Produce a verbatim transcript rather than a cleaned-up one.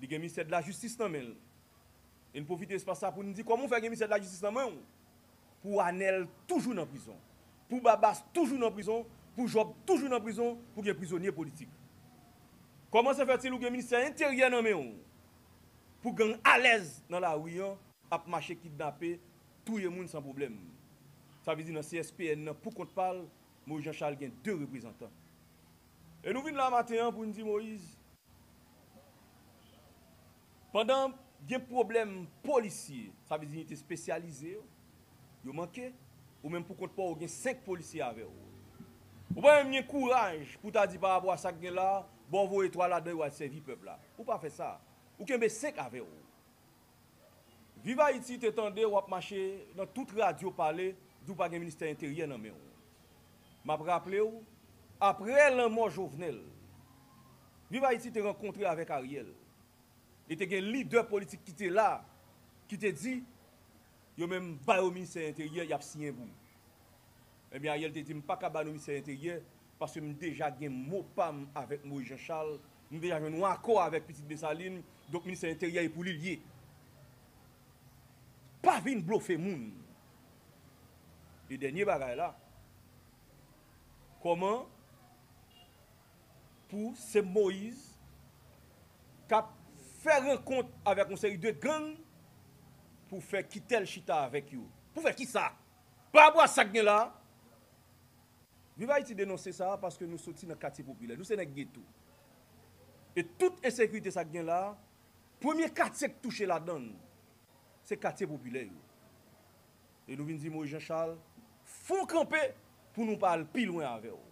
Li gen ministè de lajistis nan men l. E n pwofite espas sa pou n di kòman w fè gen ministè de lajistis nan men w, pou Anèl toujou nan prizon, pou Babas toujou nan prizon, pou Jòb toujou nan prizon, pou gen prizonye politik. Kòman se fètil ou gen ministè enteryè nan men w, pou gang alèz nan lari an ap mache kidnape, touye moun san pwoblèm? Sa vle di nan C S P N nan pou kont pa l, Moyiz Jan Chal gen de reprezantan. E nou vin la maten an pou n di Moyiz, pandan gen pwoblèm polisye, sa vle di inite espesyalize yo, yo manke, ou menm pou kont pa w gen senk polisye avè w. Ou pa menm gen kouraj pou ta di pa rapò a sa k gen la, bon, voye twa ladan yo al sèvi pèp la. Ou pa fè sa. Ou kenbe senk avè w. Viv Ayiti te tande w ap mache nan tout radyo pale, di w pa gen ministè enteryè nan men w. M ap raple w, apre lanmò Jovenel, Viv Ayiti te rankontre avèk Ariel. E te gen lidè politik ki te la, ki te di, yo menm ba yo ministè enteryè, y ap siyen pou. Ebyen, Ariel te di, m pa ka ba nou ministè enteryè, paske m deja gen mo pa m avèk Moyiz Jan Chal, m deja jwenn yon akò avèk Pitit Desalin, donk ministè enteryè e pou li l ye. Pa vin blofe moun. E dènye bagay la, kòman pou se Moyiz k ap fè rankont avèk yon seri de gang pou fè Kitèl chita avèk yo. Pou fè kisa? Pa rapò a sa k gen la. Viv Ayiti denonse sa paske nou soti nan katye popilè. Nou se nèg geto. E tout ensekirite sa k gen la, premye katye k touche ladan l, se katye popilè yo. E nou vin di Moyiz Jan Chal, fon kanpe pou nou pa al pi lwen avè w.